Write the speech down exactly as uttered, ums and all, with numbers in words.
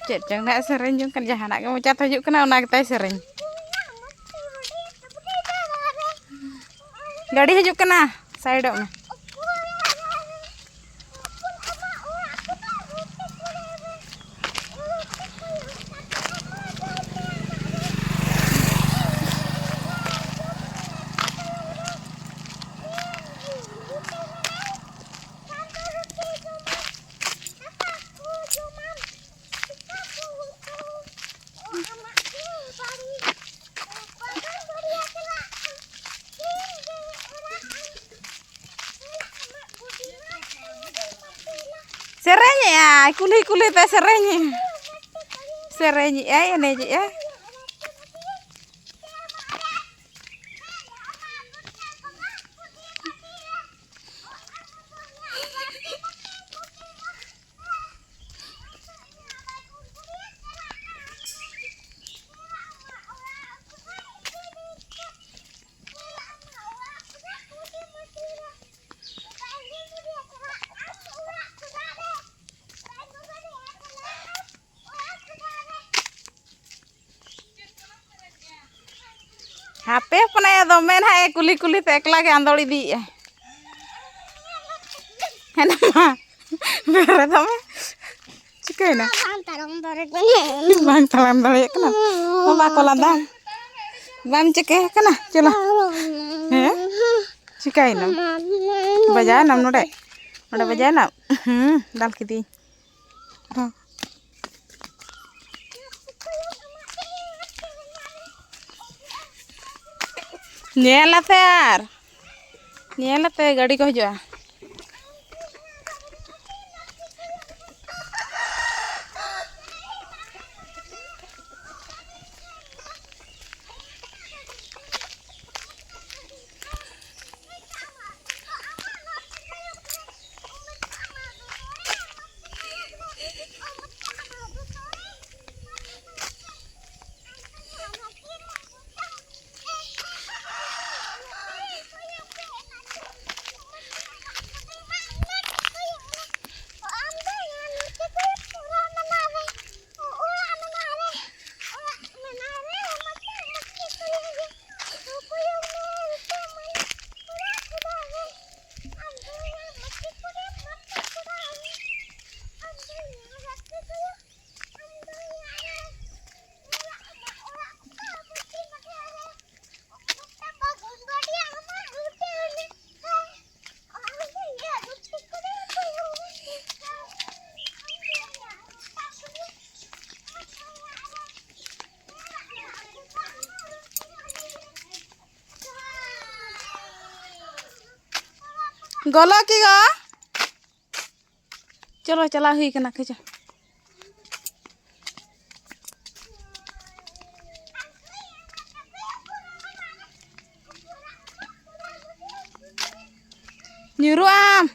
ᱪᱮᱫ ᱪᱚᱝ ᱱᱟᱜ ᱥᱮᱨᱮᱧ ᱡᱚᱝ ᱠᱟᱱ, ᱡᱟᱦᱟᱱᱟᱜ ᱜᱮ ᱢᱚᱪᱟ ᱛᱮ ᱦᱤᱡᱩᱜ ᱠᱟᱱᱟ, ᱚᱱᱟ ᱜᱮᱛᱟᱭ ᱥᱮᱨᱮᱧ᱾ ᱜᱟᱹᱰᱤ ᱦᱤᱡᱩᱜ ᱠᱟᱱᱟ, ᱥᱟᱭᱤᱰᱚᱜ ᱢᱮ᱾ ᱥᱮᱨᱮᱧᱮᱜᱼᱟᱭ, ᱠᱩᱞᱦᱤ ᱠᱩᱞᱦᱤ ᱛᱮ ᱥᱮᱨᱮᱧᱮᱜᱼᱟᱭ᱾ ᱥᱮᱨᱮᱧᱮᱜᱼᱟᱭ, ᱮᱱᱮᱡᱮᱜᱼᱟᱭ᱾ ᱦᱟᱯᱮ ᱦᱚᱯᱚᱱᱟᱭᱟ, ᱫᱚᱢᱮ ᱱᱟᱦᱟᱜ ᱮ ᱠᱩᱞᱦᱤ ᱠᱩᱞᱦᱤ ᱛᱮ ᱮᱠᱞᱟ ᱜᱮ ᱟᱸᱫᱳᱲ ᱤᱫᱤᱭᱮᱜᱼᱟᱭ᱾ ᱦᱮᱱᱟᱢᱟ᱾ ᱵᱮᱨᱮᱫᱚᱜ ᱢᱮ᱾ ᱪᱤᱠᱟᱹᱭᱮᱱᱟ? ᱵᱟᱝ ᱛᱟᱲᱟᱢ ᱫᱟᱲᱮ ᱠᱟᱱᱟ᱾ ᱵᱟᱝ ᱛᱟᱲᱟᱢ ᱫᱟᱲᱮᱭᱟᱜ ᱠᱟᱱᱟ᱾ ᱵᱟᱵᱟ ᱠᱚ ᱞᱟᱸᱫᱟ᱾ ᱵᱟᱢ ᱪᱤᱠᱟᱹ ᱟᱠᱟᱱᱟ? ᱪᱚᱞᱚ᱾ ᱦᱮᱸ? ᱪᱤᱠᱟᱹᱭᱮᱱᱟᱢ? ᱵᱟᱡᱟᱣᱮᱱᱟᱢ ᱱᱚᱰᱮ? ᱱᱚᱰᱮ ᱵᱟᱡᱟᱣᱮᱱᱟᱢ? ᱦᱩᱸ, ᱫᱟᱞ ᱠᱤᱫᱤᱧ᱾ ᱦᱚᱸ᱾ ᱧᱮᱞ ᱟᱯᱮ ᱟᱨ᱾ ᱧᱮᱞ ᱟᱯᱮ, ᱜᱟᱹᱰᱤ ᱠᱚ ᱦᱤᱡᱩᱜᱼᱟ᱾ ᱜᱚᱞᱚ ᱠᱤ ᱜᱚ? ᱪᱚᱞᱚ, ᱪᱟᱞᱟᱣ ᱦᱩᱭ ᱠᱟᱱᱟ ᱠᱷᱟᱡᱟ᱾ ᱧᱩᱨᱩᱜ ᱟᱢ᱾